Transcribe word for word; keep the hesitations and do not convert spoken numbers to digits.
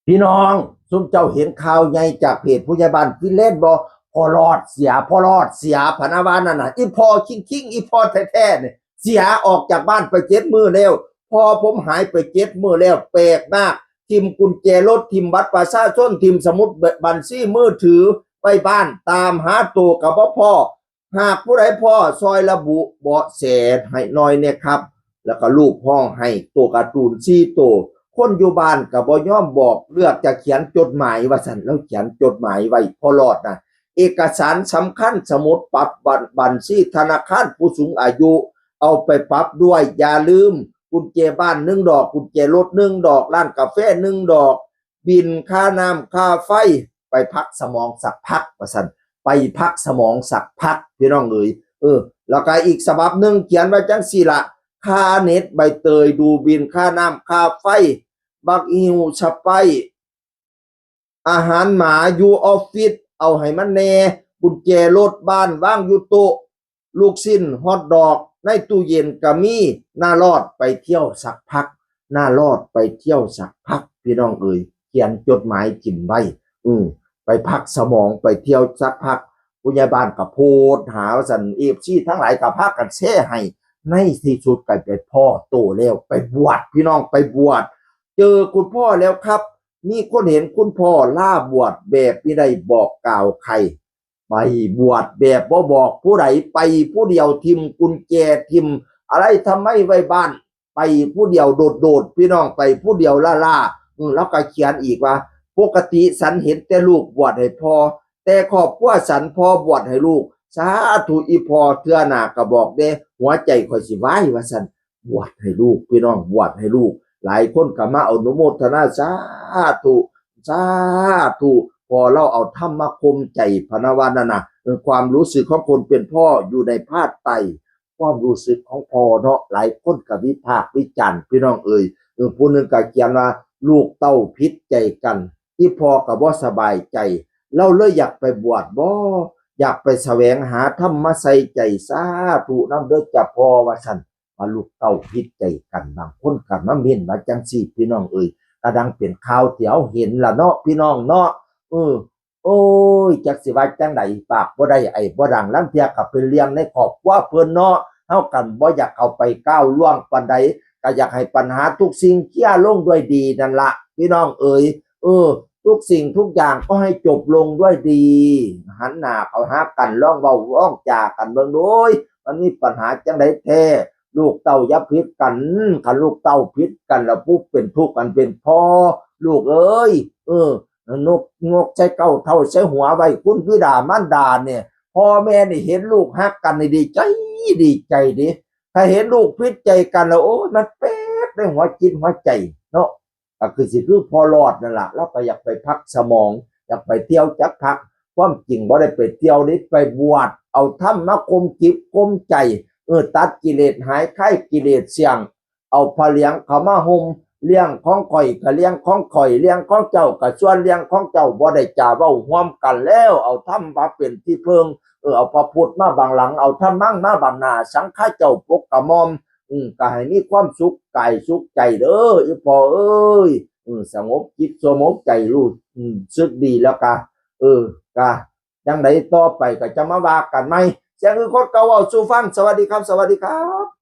พี่น้อง ซุมเจ้าเห็นข่าวใหญ่จากเพจผู้ใหญ่บ้านฟินแลนด์บ่ พ่อหลอดเสีย พ่อหลอดเสีย พะนะว่านั่นน่ะ อีพ่อคิงๆ อีพ่อแท้ๆ เนี่ย เสียออกจากบ้านไปเจ็ดมื้อแล้ว พ่อผมหายไปเจ็ดมื้อแล้ว แปลกมาก ถิ่มกุญแจรถ ถิ่มบัตรประชาชน ถิ่มสมุดบัญชีมือถือไว้บ้าน ตามหาตัวก็บ่พ้อ หากผู้ใดพ้อ ซอยระบุเบาะแสให้หน่อยเนี่ยครับ แล้วก็รูปฮ้องไห้ ตัวการ์ตูนสี่ตัว คนอยู่บ้านก็บ่ยอมบอก เลือกจะเขียนจดหมาย ว่าซั่น แล้วเขียนจดหมายไว้ พ่อหลอดน่ะ เอกสารสำคัญ สมุดปรับบัญ บัญชีธนาคารผู้สูงอายุ เอาไปปรับด้วย อย่าลืม กุญแจบ้านหนึ่งดอก กุญแจรถหนึ่งดอก ร้านกาแฟหนึ่งดอก บิลค่าน้ำค่าไฟ ไปพักสมองสักพัก ว่าซั่น ไปพักสมองสักพัก พี่น้องเอ๋ย เออ แล้วก็อีกฉบับหนึ่งเขียนไว้จังซี่ละ ค่าเน็ตใบเตย ดูบิลค่าน้ำค่าไฟ บักหิ้วสไปร์ อาหารหมาอยู่ออฟฟิศ เอาให้มันแหน่ กุญแจรถบ้านวางอยู่โต๊ะ ลูกชิ้นฮอทดอกในตู้เย็นก็มี หน้าหลอดไปเที่ยวสักพัก หน้าหลอดไปเที่ยวสักพัก พี่น้องเอ๋ย เขียนจดหมายถิ่มไว้ อืม ไปพักสมอง ไปเที่ยวสักพัก ผู้ใหญ่บ้านก็โพสต์หา ว่าซั่น เอฟซีทั้งหลายก็พากันแชร์ให้ ในที่สุดก็ไปพ้อโตแล้ว ไปบวช พี่น้อง ไปบวช เจอคุณพ่อแล้วครับ มีคนเห็นคุณพ่อลาบวชแบบไม่ได้บอกกล่าวใคร ไปบวชแบบบ่บอกผู้ใด ไปผู้เดียว ถิ่มกุญแจ ถิ่มอะไรทำไมไว้บ้าน ไปผู้เดียวโดดๆ พี่น้อง ไปผู้เดียวล่าๆ อืม แล้วก็เขียนอีกว่า ปกติฉันเห็นแต่ลูกบวชให้พ่อ แต่ครอบครัวฉันพ่อบวชให้ลูก สาธุ อีพ่อ เทื่อหน้าก็บอกเด้ หัวใจข่อยสิวาย ว่าซั่น บวชให้ลูก พี่น้อง บวชให้ลูก หลายคนก็มาอนุโมทนา สาธุ สาธุ พ่อเราเอาธรรมมาข่มใจ พะนะว่านั่นน่ะ เออ ความรู้สึกของคนเป็นพ่ออยู่ในพาดไต ความรู้สึกของพ่อเนาะ หลายคนก็วิพากษ์วิจารณ์ พี่น้องเอ๋ย เออ ผู้หนึ่งก็เขียนว่า ลูกเต้าผิดใจกัน อีพ่อก็บ่สบายใจ เราเลยอยากไปบวชบ่ อยากไปแสวงหาธรรมมาใส่ใจ สาธุนำเด้อจ้ะพ่อ ว่าซั่น ว่าลูกเต้าผิดใจกัน บางคนก็มาเม้นว่าจังซี่ พี่น้องเอ๋ย กะดังเป็นข่าวที่เฮาเห็นล่ะเนาะ พี่น้องเนาะ เออ โอ้ย จักสิว่าจังใด ปากบ่ได้ ไอบ่ดัง ลางเทื่อก็เป็นเรื่องในครอบครัวเพิ่นเนาะ เฮาก็บ่อยากเข้าไปก้าวล่วงปานใด ก็อยากให้ปัญหาทุกสิ่งเคลียร์ลงด้วยดีนั่นละ พี่น้องเอ๋ย เออ ทุกสิ่งทุกอย่างก็ให้จบลงด้วยดี หันหน้าเข้าหากัน ลองเว้าลองจากันเบิ่งโดย มันมีปัญหาจังใดแท้ ลูกเต้าอย่าผิดกัน คันลูกเต้าผิดกันแล้วผู้เป็นทุกข์กันเป็นพ่อ ลูกเอ้ย เออ นก งกใส่เก้าเท่าใส่หัวไว้ คุณบิดามารดาเนี่ย พ่อแม่นี่เห็นลูกฮักกันนี่ดีใจ ดีใจเด้ ถ้าเห็นลูกผิดใจกันแล้ว โอ้ย มันแป๊บในหัวจิตหัวใจเนาะ ก็คือสิคือพ่อหลอดนั่นล่ะ เราก็อยากไปพักสมอง อยากไปเที่ยวจักพัก ความจริงบ่ได้ไปเที่ยวเด้ ไปบวช เอาธรรมมาข่มจิตข่มใจ เออ ตัดกิเลสหาย คลายกิเลสเสี้ยง เอาผ้าเหลืองเข้ามาห่ม เรื่องของข้อยก็เรื่องของข้อย เรื่องของเจ้าก็ส่วนเรื่องของเจ้า บ่ได้จะเว้าร่วมกันแล้ว เอาธรรมมาเป็นที่เพิ่ง เออ เอาพระพุทธมาบังหลัง เอาธัมมังมาบังหน้า สังฆะเจ้าปกกระหม่อม อืม ก็ให้มีความสุขกายสุขใจเด้อ อีพ่อเอ้ย อืม สงบจิตสงบใจ รู้ อืม สึกดีแล้วกะ เออ กะ จังใดต่อไปก็จะมาว่ากันใหม่ เสียงคือคนเก่าเว้าสู่ฟัง สวัสดีครับ สวัสดีครับ